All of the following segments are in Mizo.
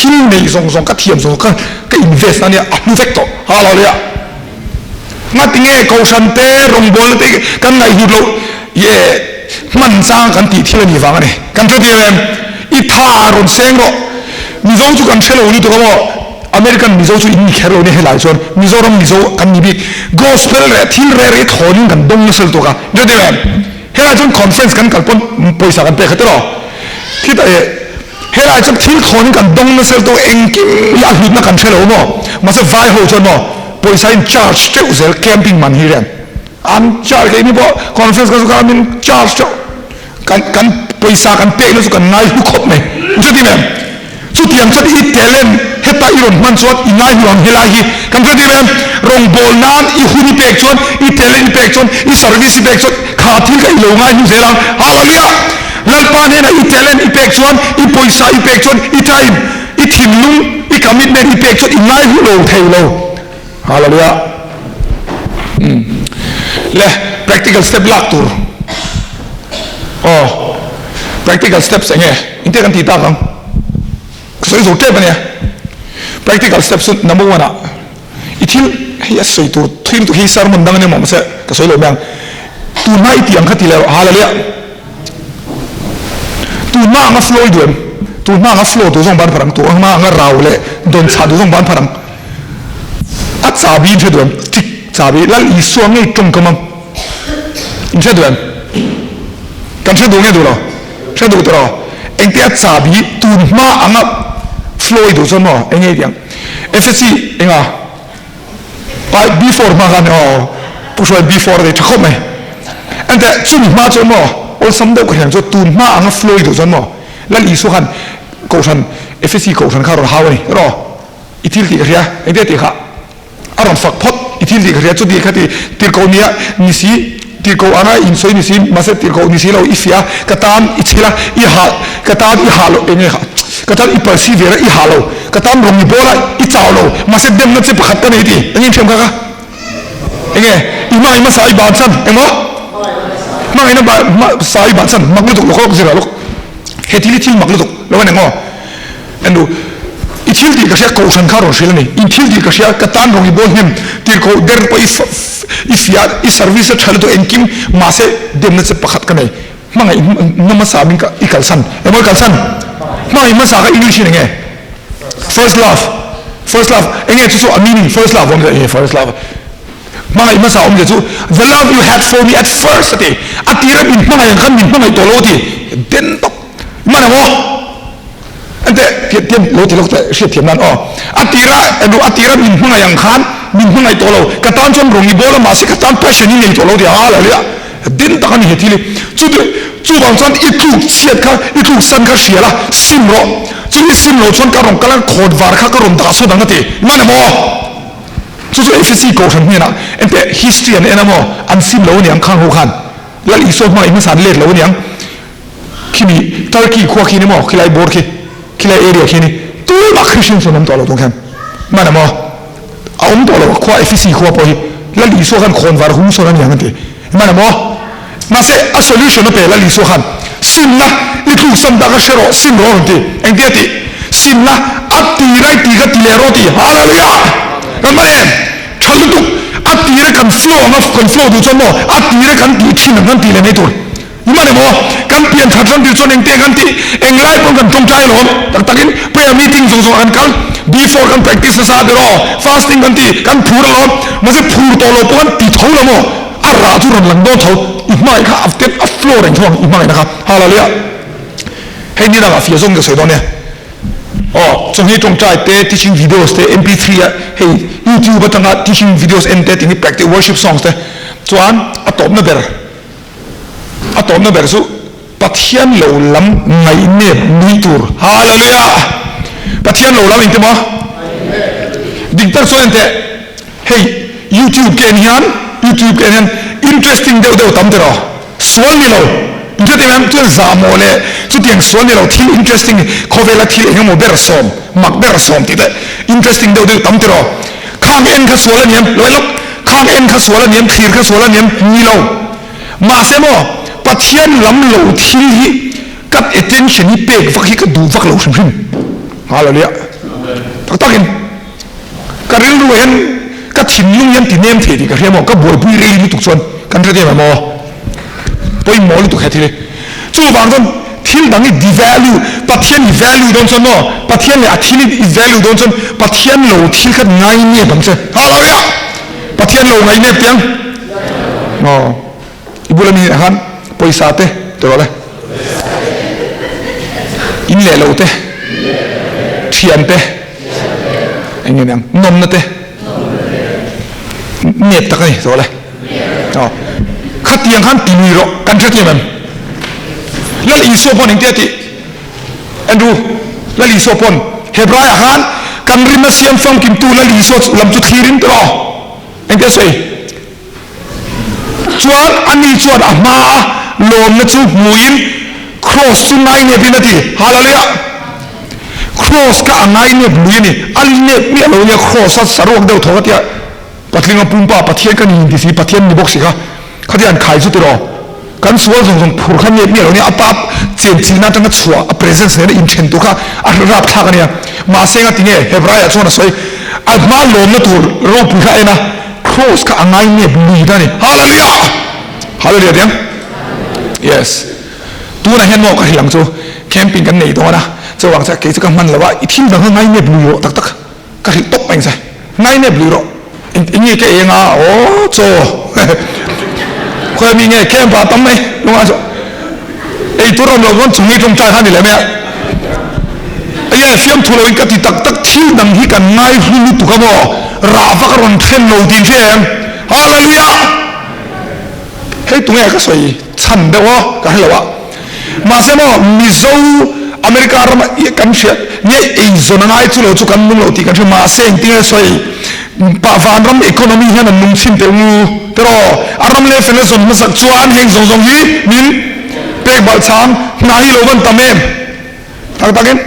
thil nei zawng zawng ka thiam zawng zawng kha ka invest na nia a hlu vek tawh. Hallelujah. Ngatinge kohhran te rawngbawlna te kan ngaihhlut loh ye hman chang kan tih thil a nih vang a ni. Kan hre tir em? I tha rawn seng rawh. Mizo chu kan hre lo lutuk a maw? American Mizo chu in ni kher lo nia helai chuan Mizoram Mizo kan ni bik. Gospel leh thil reh reh thawn in kan dawng nasa lutuk a. Hre tir em? Helai chuan conference kan kal pawn pawisa kan pek kha tiraw? Khitah eh helai chuan thil thawn in kan dawng nasa lutuk a engkim hi a hlutna kan hre lo maw? Mahse vai ho chuan maw pawisa in charge teuh zel camping man hi rian an charge keini pawh conference kan chu min charge teuh kan kan pawisa kan pek na chu kan ngai hlu khawp mai chuti em chutiang chuan i talent heta i rawn hman chuan i ngai hlu ang helai hi kan hre tir em rawngbawl nan i hun i pek chuan i talent i pek chuan i service i pek chuan kha thil kha i lo ngai hlu zel ang hallelujah lalpa hnenah i talent i pek chuan i pawisa i pek chuan i time i thinlung i commitment i pek chuan i ngai hlu lo thei lo hallelujah um le practical step lak tur aw practical steps enge inte kan ti tak ang ka sawi zo tep ania practical steps chu number one ah i thil hei a sawi tur thil tu hi sermon dang ania maw mahse ka sawi lo mai ang tunhma i tih ang kha ti leh hallelujah Tunhma anga flow i duh em? Tunhma anga flow duh zawng ban pharh ang, tunhma anga rau leh dawn chhah duh zawng ban pharh ang. A chabi in hre duh em? Tik chabi, Lal Isua ngei tawngkam ang. In hre duh em? Kan hre duh nge duh lo? Hre duh tawh lo. Engtia chabi tunhma anga flow i duh chuan maw? Enge i tih ang? FSC enga? Pai before hma khan aw Pu Hruai before a nei tha khawp mai. Enteh chumi hma chuan maw awlsam deuh ka hriang chu tun hma anga flow i duh chuan maw Lal Isua khan Kohhran Efesi Kohhran kha a rawn hau a ni rawh i thil tih ka hria engtia tih kha a rawn fak phawt i thil tih ka hria chuti kha ti tirhkoh nia ni si tirhkoh anga insawi ni si mahse tirhkoh ni si lo i fiah a ka tan i chhel a i hah ka tan i hah loh enge kha ka tan i persevere a i hah lo ka tan rawng i bawl a i chau lo mahse demna che pakhat ka nei ti eng in thiam kha kha enge i hmangaih hmasa i bansan engmaw hmangaihna ba hmasa i bansan mak lutuk lawk lawk zira lawk he thil hi thil mak lutuk lo a ni maw Enu, i thil tih ka hria, kohhran kha rawn hrilh a ni. In thil tih ka hria, ka tan rawng i bawl hnem, tirhkoh der pawh i i fiah, i service a tha lutuk engkim, mahse demna che pakhat ka nei. Hmangaih na hmasa min ka i kalsan. Emaw i kalsan? Hmangaih hmasa kha English in enge? First love. First love. Enge chu chu a meaning first love awm zia enge first love? Hmangaih hmasa awm zia chu the love you had for me at first a ti. A tira min hmangaih ang khan min hmangaih tawh lo a ti. Den tawp. Hman ang aw. Ente tiam tiam lo ti lawk teh hriat thiam nan aw. A tira enu a tira min hmangaih ang khan min hmangaih tawh lo. Ka tan chuan rawng i bawl a mahse ka tan passion i nei tawh lo ti a hallelujah. Din tak a ni he thil hi. Chuti chuvang chuan i tluk chhiat kha i tluk san kha hria la sim rawh. Chu i sim lo chuan ka rawn kal a khawt var kha ka rawn dah sawn ang a ti. Hman em aw. Chu chu FCC kohhran hnenah ente history an en a maw an sim lo a niang khang ho khan Lal Isua hmangaih hmasa an let lo a niang. Khimi Turkey khua khi ni maw khilai bawr khi khilai area khi ni tumah Christians an awm tawh lo tung hian hman a maw a awm tawh lo khua Ephesi khua pawh hi Lal Isua khan khawn var hung sawn a ni ang an ti hman a maw mahse a solution a pe Lal Isua khan simna i tluk sam tak a hre rawh sim rawh a rawn ti engtia tih simna a ti rai ti kha ti leh rawh ti Hallelujah kan hman em tha lutuk a tira kan flow anga kan flow duh chuan maw a tira kan tih thin ang kan tih leh mai tur Hman emaw, kan pian that ram tir chuan engte kan tih, englai pawn kan tawngtai alawm, tak takin prayer meeting zawng zawng ah kan kal, before kan practice nasa ber aw, fasting kan ti, kan phur alawm, mahse phur tawh lo pawh kan ti tho lo maw, a rah chu rawn lang dawn tho, i hmangaih kha a step a flow reng tho ang i hmangaihna kha, hallelujah. Hei ni dangah fiah zawng ka sawi dawn e. Aw, chawhni tawngtai te, teaching videos te, mp3 a hei youtube atanga teaching videos en te tih hi practice worship songs te chuan a tawpna ber. A tawpna ber chu Pathian lo lam ngaihnep nui tur. Hallelujah! Pathian lo lam engti maw? Dik tak chuan enteh, hei YouTube ka en hian, YouTube ka en hian interesting deuh deuh tam tiraw? Sual ni lo. Inhriat em em chuan zahmawh leh chutiang sual ni lo thil interesting khawvela thil engemaw ber sawm, mak ber sawm tih te interesting deuh deuh tam tiraw? Khang en kha sual a ni em? Lo en lawk. Khang en kha sual a ni em? Thlir kha sual a ni em? Ni lo. Mahse maw, Pathian lam lo thil hi ka attention hi pek vak hi ka duh vak lo hrim hrim. Hallelujah. Tak takin ka rilru hian ka thinlung hian ti nem thei tih ka hria maw? Ka buaipui rei lutuk chuan kan hre em maw? Pawimawh lutuk he thil hi. Chuvang chuan thil dang i devalue, Pathian i value dawn chuan maw? Pathian leh a thil i value dawn chuan Pathian lo thil kha ngainep ang che. Hallelujah! Pathian lo ngainep tiang? Aw. I bula mi khan pawisa te ti rawh le. In leh lo te, thian te, eng nge niang, nawmna te, nep tak a ni ti rawh le. Aw, khatiang khan ti lui rawh, kan hrethiam em? Lal Isua pawn engtia tih? Andrew, Lal Isua pawn Hebraiah khan kan rinna siam famkimtu Lal Isua lam chu thlirin ti rawh. Engtia sawi? Chuan ani chuan a hmaa lawmna chu hmuin Kraws chu ngainepin a ti. Hallelujah! Kraws kha a ngainep lui a ni. A nep miah lo nia Kraws a saruak deuh tho a tia. Patling a pumpa Pathian ka ni inti si, Pathian ni bawk si kha. Khatia an khai chu tiraw. Kan sual zawng zawng phur kha nep miah lo nia. A pa chenchilna atanga chhuah a presence nena inthen tur kha a rapthlak a nia. Mahse engati nge Hebraiah chuan a sawi, a hmaa lawmna tur ropui kha a en a. Cross kha a ngai nep lui ta ni. Hallelujah! Hallelujah tiang? Yes. Tunah hian maw ka hrilh ang chu, camping kan nei dawn a, chuvang chuan kei chu ka hman lo a, i thil dang kha ngai nep lui rawh tak tak. Ka hrilh tawp mai ang che. Ngai nep lui rawh. Eng nge ka eng a, aw chaw. Khawi mi nge camp ah tam mai lunga chu. Ei tur awm lo chuan chung i tawngtai kha ni leh mai a. Aye fiamthu loin ka ti tak tak thil dang hi kan ngai hlu lutuk a maw rah vak a rawn thlen lo tih hria em Hallelujah hei tunge ka sawi chhan deuh aw ka hrelo a mahse maw Mizo America rama kan hriat nge eizawn a ngai chu lo chu kan nung lo tih kan hria mahse engtinge sawi pa vanram economy hian an nung chhin teh ngu tiraw a ram leh fel a zawn hmasak chuan heng zawng zawng hi min pek balh chang hna hi lo van tam em. Tak takin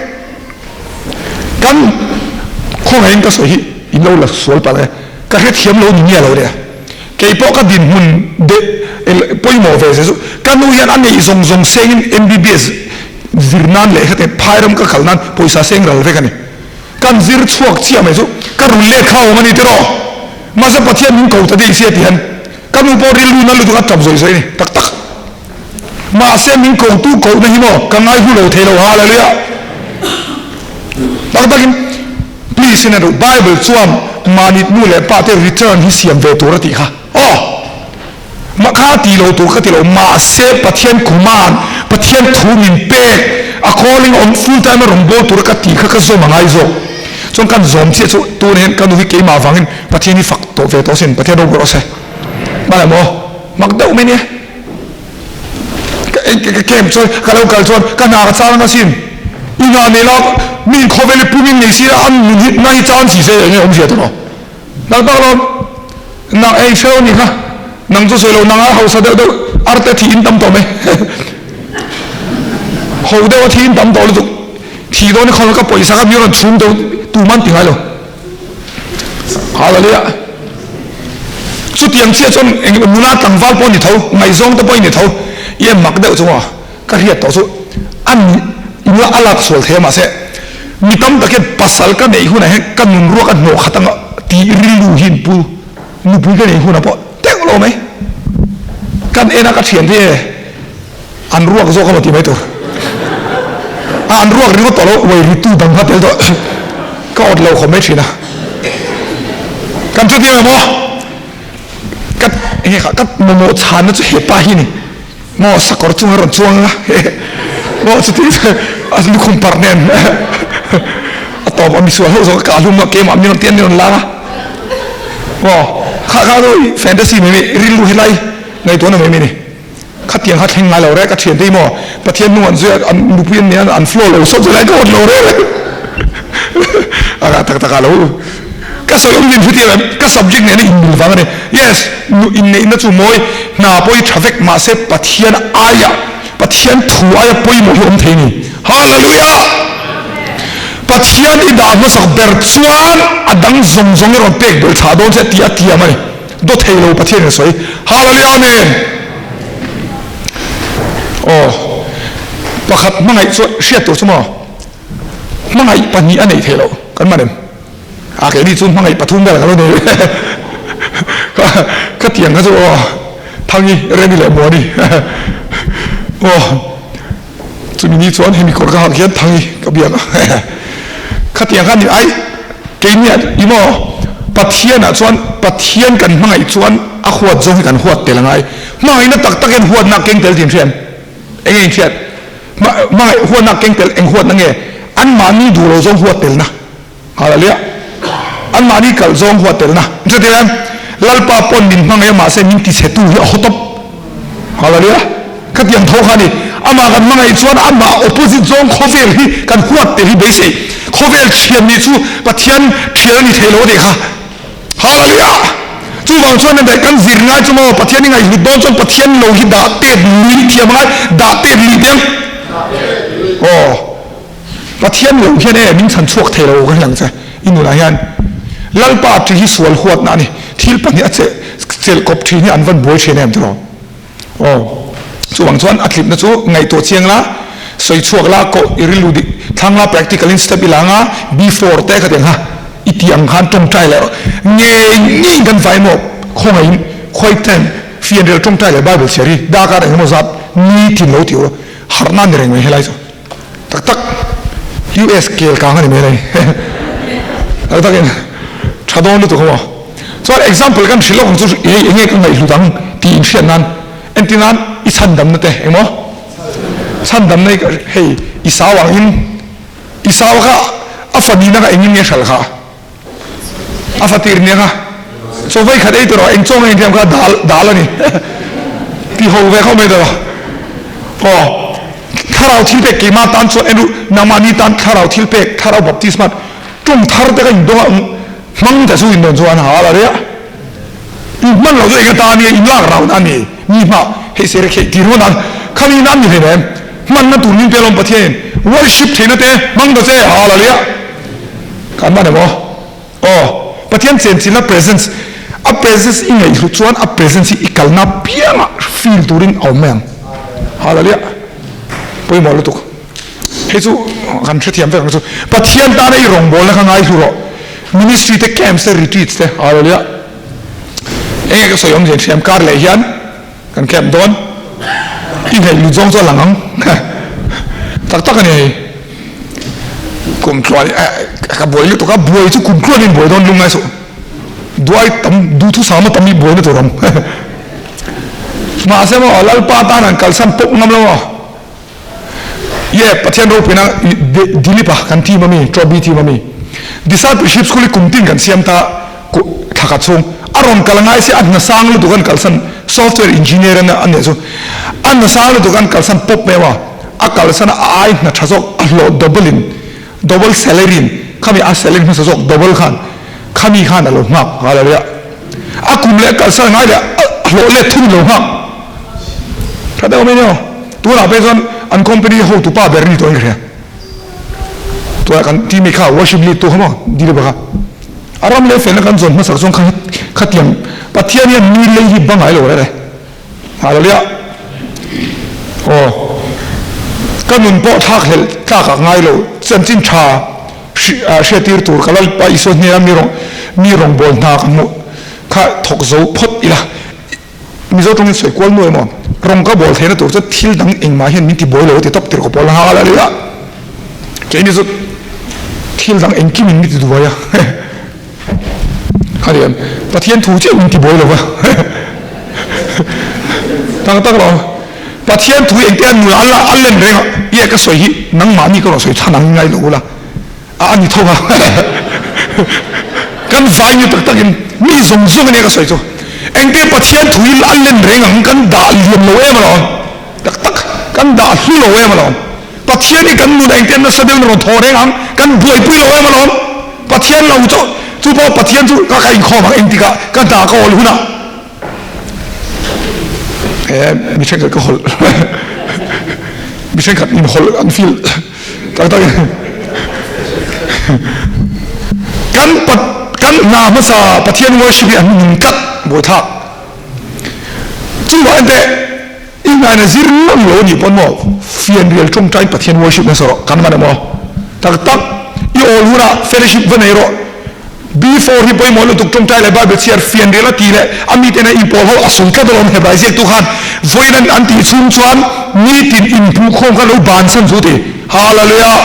kan khawngaihin ka sawi hi in lo la sual palh e, ka hrethiam lo ni nge lo nia. Kei pawh ka dinhmun de pawimawh ve ze chu ka nu hian a neih zawng zawng sengin MBBS zir nan leh hete phairam ka kal nan pawisa seng ral vek a ni. Kan zir chhuak chiah mai chu ka run let kha awm a ni tiraw. Mahse Pathian min ko ta daih sia ti hian ka nu pawh rilru na lutuk a tap zawih zawih a ni tak tak. Mahse min kotu kohna hi maw ka ngai hu lo thei lo hallelujah. Tak takin please in a duh Bible chuan mahni nu leh pa te return hi siam ve tur a tih kha aw ma kha ti lo tur ka ti lo mahse Pathian command Pathian thu min pek a calling awm full time a rawn bawl tur a ka tih kha ka zawm a ngai zawk chuan kan zawm chiah chu tun hian ka nu hi keimah vangin Pathian hi fak tawh ve tawh sin Pathian ropui rawh se hmanah maw mak deuh mai nia. Ka camp chuan ka lo kal chuan ka hna ka chang asin. I hna nei la mi khawvel hi pum in nei si a an nun hi na hi chan si se enge awmzia tawh lo. Tak tak lo nang ei hreu ni kha nang chu sawi lo nang a hausa deuh deuh arte thi in tam tawh mai. Ho deuh a thi in tam tawh lutuk thi dawn i khawl ka pawisa kha mi rawn chhum deuh tuman ti ngai lo. Hallelujah. Chutiang chiah chuan eng nula tlangval pawh ni tho, ngaihzawng te pawh i ni tho, i en mak deuh chu maw? Ka hriat tawh chu a ni nula a lak sual thei a mahse mi tam tak hian pasal ka neih hunah hian ka nun ruak a hnawh khat anga tih rilru hi in pu nupui ka neih hunah pawh deuh lo mai. Kan en a ka thian te e an ruak zawk emaw tih mai tur. A an ruak ringawt tawh lo, uai ritu dang kha tel tawh ka awt lo khawp mai thin a. Kan chu tia maw? Ka enge kha ka mamawh chhanna chu hepa hi ni. Maw sakawr chunga rawn chuang anga maw chuti a lukhum parh nen a tawp a misual ho zawk ka hlum a keimah min rawn tian min rawn lang a. Maw kha kha chu fantasy mai mai rilru helai ngaihtuahna mai mai ni. Khatiang kha thleng ngai lo rek a thiante hi maw Pathian hnung an zui a an nupui an nia an flow lo sawt zui lai ka awt lo rek a tak tak ah lo ka sawi awm din hriat em ka subject nena in mil vang a ni yes nu inneihna chu mawi hna pawh hi tha vek mahse Pathian aia Pathian thu aia pawimawh hi awm thei ni Hallelujah Pathian i dah hmasak ber chuan a dang zawng zawng i rawn pek belh chhah dawn che tih a tiam a ni. Daw thei lo Pathian in a sawi. Hallelujah Amen. Aw pakhat hmangaih chuan hriat tur chu maw? Hmangaih pahnih a neih theih loh kan man em? A keini chu hmangaih pathum vel ka lo nei ve. Ka tiang kha chu aw Thangi, Remi leh Muani aw chumi ni chuan hemi kawr ka hak hian Thangi ka biak a. Khatiang kha ni ai keini ah i maw Pathian ah chuan Pathian kan hmangaih chuan a huat zawng hi kan huat tel a ngai. Hmangaihna tak tak hian huatna a keng tel tih an hria em? Enge in hriat? Hmangaih huatna keng tel eng huatna nge? Anmahni duh lo zawng huat telna. Hallelujah. Anmahni kalh zawng huat telna. In hre tir em? Lalpa pawn min hmangaih a mahse min tichhetu hi a haw tawp. Hallelujah. Khatiang tho kha a ni. Amah kan hmangaih chuan amah opposite zawng khawvel hi kan huat tel hi beisei. Khawvel thian nih chu Pathian thian a ni thei lo a tih kha. Hallelujah! Chuvang chuan nen kan zir ngai chu maw Pathian i ngaihhlut dawn chuan Pathian lo hi dah tet lui thiam angai dah tet lui teng aw Pathian lo hian e min chhan chhuak thei lo ka hre ang che i nunah hian Lalpa ṭi hi sual huatna a ni thil pahnih a che chelh kawp ṭhin hi an van buai ṭhin em tiraw Aw, chuvang chuan a tlipna chu ngaihtuah chiang la, sawi chhuak la, koh i rilru dik thlang la, practical in step i la anga, before te khatiang kha i tih ang khan tawngtai leh ngei ngei kan vai maw khawngaihin quiet time fianrial tawngtai leh bible chhiar hi darkar engemaw zat ni tin lo tih ula harhna a ni reng mai helai chu tak tak US kel kang a ni mai lai tak takin tha dawn lutuk a maw. Chuan example kan hrilh lawk ang chu hei enge ka ngaihhlut ang tih in hriat nan entir nan i chhandamna te engmaw chhandamna hi hei i sau ang in i sau kha a fanina kha engin nge hral kha a fatir nia kha chaw vei khat ei tawh rawh eng chaw nge in thiam kha dal dal a ni ti ho ve khawp mai tawh rawh aw thlarau thil pek keimah tan chuan en u nangmahni tan thlarau thil pek thlarau baptisma tum thar te kha in dawng a Hmang ta chu in dawn chuan ha la ria. I hman lo chu eng atan nge in lak rau na ni mi hma hei ser kheih tir ngawt ang khami nan ni hleinem hman na tur min pe alawm Pathian in worship theihna te hmang ta che ha la ria. Kan hman em aw aw Pathian chenchilhna presence a presence i ngaihhlut chuan a presence hi i kalna piangah feel turin a awm mai ang ha la ria pawimawh lutuk. Hei chu kan hrethiam vek ang chu. Pathian tana i rawngbawlna kha ngaihlu rawh. Ministry te, camps te, retreats te, hallelujah. Enge ka sawi awmzia hriam kar leh hian kan camp dawn. I ngaihlu zawng chu a lang ang. Tak tak a ni hei. Kum tluan ka buai lutuk a, buai chu kum tluan in buai dawn lungngai suh. Duai tam, duhthusam a tam i buaina tur awm. Mahse maw Lalpa tan han kalsan pawp ngam lo maw. Ye Pathian ropuina Dilip a kan team ami Trobi team ami Discipleship School hi kum tin kan siam ta thla khat chhung a rawn kal ngai se a hna sang lutuk an kalsan software engineer an a nih chu a hna sang lutuk an kalsan pawp mai a a kalsan a ai hna tha zawk a hlawh double in double salary in khami a salary hmasa zawk double khan khami khan a lo nghak nghal a ria a kum leh kalsan ngai leh a hlawh let thum lo nghak Tha deuh mai nia. Tunah pawh chuan an company hotu pa ber ni tawh in ka hria. Tunah kan team kha worship lead tu kha maw Dilip kha. A ram leh felna kan zawn hmasak chuan kha khatiang Pathian hian mi lei hi ba ngai lo reh reh. Hallelujah. Aw. Ka nun pawh thlak hlelh tlak ah ngai lo. Chanchin tha hriattir tur ka Lalpa Isua hnena mi rawng mi rawngbâwl hna ka hmuh kha thawk zo phawt ila. Mizo tawngin sawi kual nuai maw? Rawng ka bawl theihna tur chu thil dang engmah hian min ti buai lo ti tawp tirh ka pawl nghal a nia. Keini chu thil dang engkimin min ti duai a. Khatiang Pathian thu chiah min ti buai lo va. Tak tak lo. Pathian thu engte a nula a len reng a, Ie ka sawi hi nangmahni ka rawn sawi chhan ang ngai lo ula. A a ni tho a kan vai ni tak takin mi zawng zawng ania ka sawi chu engte Pathian thu hi a len reng ang kan dah lian lo em alawm tak tak kan dah hlu lo em alawm Pathian hi kan nun engte nasa deuhin rawn thaw reng ang kan buaipui lo em alawm Pathian lo chu chu pawh Pathian chu ka ka inkhawm ang engtikah ka hna ka awl hunah e mi thenkhat ka hawlh mi thenkhat in hawlh an feel tak tak kan pat kan hna hmasa Pathian worship hi an ning tlat buaithlak chuvang ente i hnaina zir ngam lo ni pawn maw fianrial tawngtain Pathian worship nasa rawh kan man emaw tak tak. awl hunah fellowship va nei rawh. Before hi pawimawh lutuk tawngtai leh Bible chhiar fian rel a ti leh a miten a inpawl ho a sawi tlat alawm Hebrai ziaktu khan vawiin an an tih chhung chuan nitin inhmuhkhawm kha lo bansan chu ti. Hallelujah!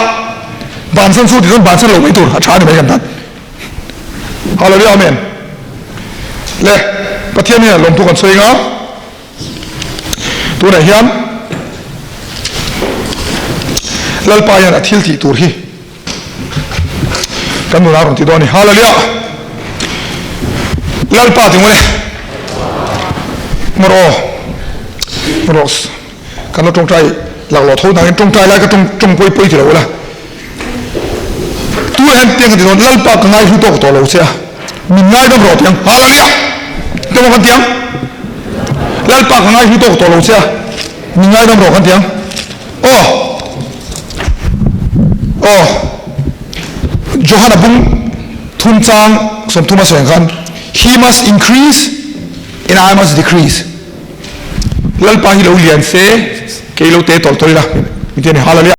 Bansan chu ti chuan bansan lo mai tur a tha a ni mai kan tan. Hallelujah Amen. Le Pathian hian lawmthu kan sawi anga tunah hian Lalpa hian a thil tih tur hi Kan nunah rawn ti dawn a ni. Hallelujah! Lalpa ti ngawt e. Ngawt aw. Ngawt aw. Kan lo tawngtai lak lo tho nangin tawngtai lai ka tawng tawng pawi pawi ti lo ula. Tu hian tiang ka ti dawn Lalpa ka ngai hlu tawk tawh lo che a. Min ngaidam rawh tiang. Hallelujah! Temaw kan tiang. Lalpa ka ngai hlu tawk tawh lo che a. Min ngaidam rawh kan tiang. Aw! Aw! Johana bung thum chang 30 a sawi ang khan, He must increase and I must decrease. Lalpa hi lo lian se, kei lo te tawlh tawlh ila. Min ti a ni. Hallelujah!